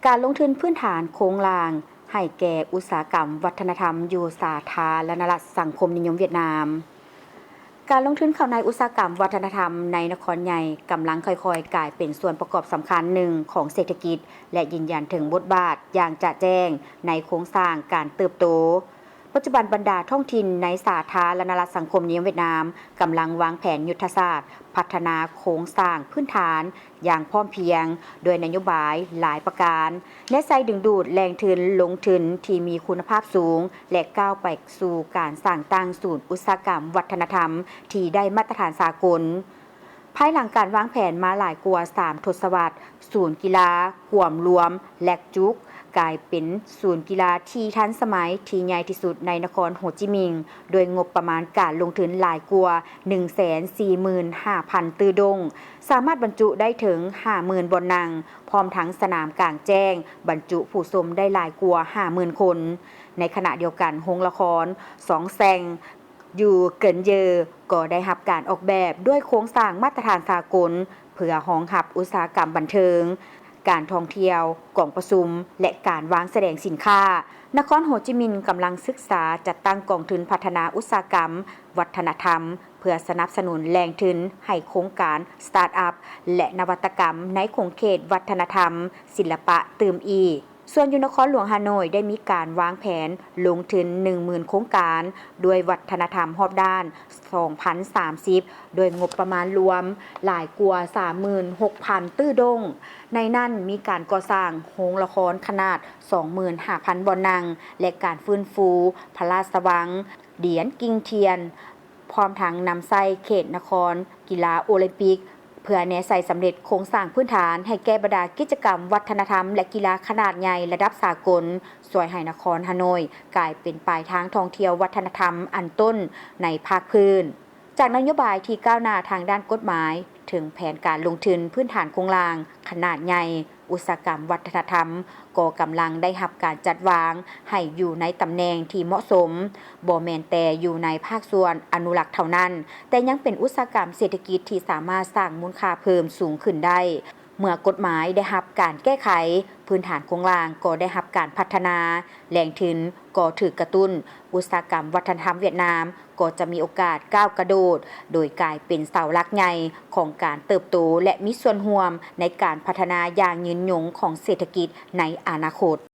ການລົງທຶນພື້ນຖານໂຄງລ່າງໃຫ້ແກ່ອຸດສາຫະກຳວັດທະນະທຳຢູ່ສາທາລະນະລັດສັງຄົມນິຍົມຫວຽດນາມ. ການລົງທຶນເຂົ້າໃນອຸດສາຫະກຳວັດທະນະທຳໃນນະຄອນໃຫຍ່ກຳລັງຄ່ອຍໆກາຍເປັນສ່ວນປະກອບສຳຄັນໜຶ່ງຂອງເສດຖະກິດ ແລະ ຢືນຢັນເຖິງບົດບາດຢ່າງຈະແຈ້ງໃນໂຄງສ້າງການເຕີບໂຕ. ປັດຈຸບັນບັນດາທ້ອງຖິ່ນໃນສາທາລະນະລັດສັງຄົມນິຍົມຫວຽດນາມກຳລັງວາງແຜນຍຸດທະສາດພັດທະນາໂຄງສ້າງພື້ນຖານຢ່າງພ້ອມພຽງ ດ້ວຍນະໂຍບາຍຫຼາຍປະການ ແນໃສ່ດຶງດູດແຫຼ່ງທຶນລົງທຶນທີ່ມີຄຸນນະພາບສູງ ແລະ ກ້າວໄປສູ່ການສ້າງຕັ້ງສູນອຸດສາຫະກຳວັດທະນະທຳທີ່ໄດ້ມາດຕະຖານສາກົນ. ພາຍຫຼັງການວາງແຜນມາຫຼາຍກວ່າສາມທົດສະວັດ, ສູນກິລາກວມລວມແລັກຈຸກ ກາຍເປັນສູນກິລາທີ່ທັນສະໄໝທີ່ໃຫຍ່ທີ່ສຸດໃນນະຄອນໂຮຈິມິນ ດ້ວຍງົບປະມານການລົງທຶນຫຼາຍກວ່າໜຶ່ງແສນສີ່ໝື່ນຫ້າພັນຕື້ດົງ, ສາມາດບັນຈຸໄດ້ເຖິງຫ້າໝື່ນບ່ອນນັ່ງ, ພ້ອມທັງສະໜາມກາງແຈ້ງບັນຈຸຜູ້ຊົມໄດ້ຫຼາຍກວ່າຫ້າໝື່ນຄົນ. ໃນຂະນະດຽວກັນ, ໂຮງລະຄອນສອງແຊງ ຢູ່ເກີນເຢີກໍໄດ້ຮັບການອອກແບບດ້ວຍໂຄງສ້າງມາດຕະຖານສາກົນ ເພື່ອຮອງຮັບອຸດສາຫະກຳບັນເທີງ, ການທ່ອງທ່ຽວ, ກອງປະຊຸມ ແລະ ການວາງສະແດງສິນຄ້າ. ນະຄອນໂຮຈິມິນກຳລັງສຶກສາຈັດຕັ້ງກອງທຶນພັດທະນາອຸດສາຫະກຳວັດທະນະທຳ ເພື່ອສະໜັບສະໜູນແຫຼ່ງທຶນໃຫ້ໂຄງການສະຕາດອັບ ແລະ ນະວັດຕະກຳໃນຂົງເຂດວັດທະນະທຳ, ສິລະປະຕື່ມອີກ. ສ່ວນຢູ່ນະຄອນຫຼວງຮ່າໂນ້ຍໄດ້ມີການວາງແຜນລົງທຶນໜຶ່ງໝື່ນໂຄງການ ດ້ວຍວັດທະນະທຳຮອບດ້ານສອງພັນສາມສິບ ໂດຍງົບປະມານລວມຫຼາຍກວ່າສາມໝື່ນຫົກພັນຕື້ດົງ. ໃນນັ້ນມີການກໍ່ສ້າງໂຮງລະຄອນຂະໜາດສອງໝື່ນຫ້າພັນບ່ອນນັ່ງ ແລະ ການຟື້ນຟູພະລາຊະວັງ ຫຼຽນກິງທຽນ ພ້ອມທັງນຳໃຊ້ເຂດນະຄອນກິລາໂອລິມປິກ ເພື່ອແນໃສ່ສຳເລັດໂຄງສ້າງພື້ນຖານໃຫ້ແກ່ບັນດາກິດຈະກຳວັດທະນະທຳ ແລະ ກິລາຂະໜາດໃຫຍ່ລະດັບສາກົນ, ຊ່ວຍໃຫ້ນະຄອນຮ່າໂນ້ຍກາຍເປັນປາຍທາງທ່ອງທ່ຽວວັດທະນະທຳອັນຕົ້ນໃນພາກພື້ນ. ຈາກນະໂຍບາຍທີ່ກ້າວໜ້າທາງດ້ານກົດໝາຍ ເຖິງແຜນການລົງທຶນພື້ນຖານໂຄງລ່າງຂະໜາດໃຫຍ່, ອຸດສາຫະກຳວັດທະນະທຳກໍກຳລັງໄດ້ຮັບການຈັດວາງໃຫ້ຢູ່ໃນຕຳແໜ່ງທີ່ເໝາະສົມ, ບໍ່ແມ່ນແຕ່ຢູ່ໃນພາກສ່ວນອະນຸລັກເທົ່ານັ້ນ, ແຕ່ຍັງເປັນອຸດສາຫະກຳເສດຖະກິດທີ່ສາມາດສ້າງມູນຄ່າເພີ່ມສູງຂຶ້ນໄດ້. ເມື່ອກົດໝາຍໄດ້ຮັບການແກ້ໄຂ, ພື້ນຖານໂຄງລ່າງກໍໄດ້ຮັບການພັດທະນາ, ແຫຼ່ງທຶນກໍຖືກກະຕຸ້ນ, ອຸດສາຫະກຳວັດທະນະທຳຫວຽດນາມກໍຈະມີໂອກາດກ້າວກະໂດດ, ໂດຍກາຍເປັນເສົາຫຼັກໃຫຍ່ຂອງການເຕີບໂຕ ແລະ ມີສ່ວນຮ່ວມໃນການພັດທະນາຢ່າງຍືນຍົງຂອງເສດຖະກິດໃນອະນາຄົດ.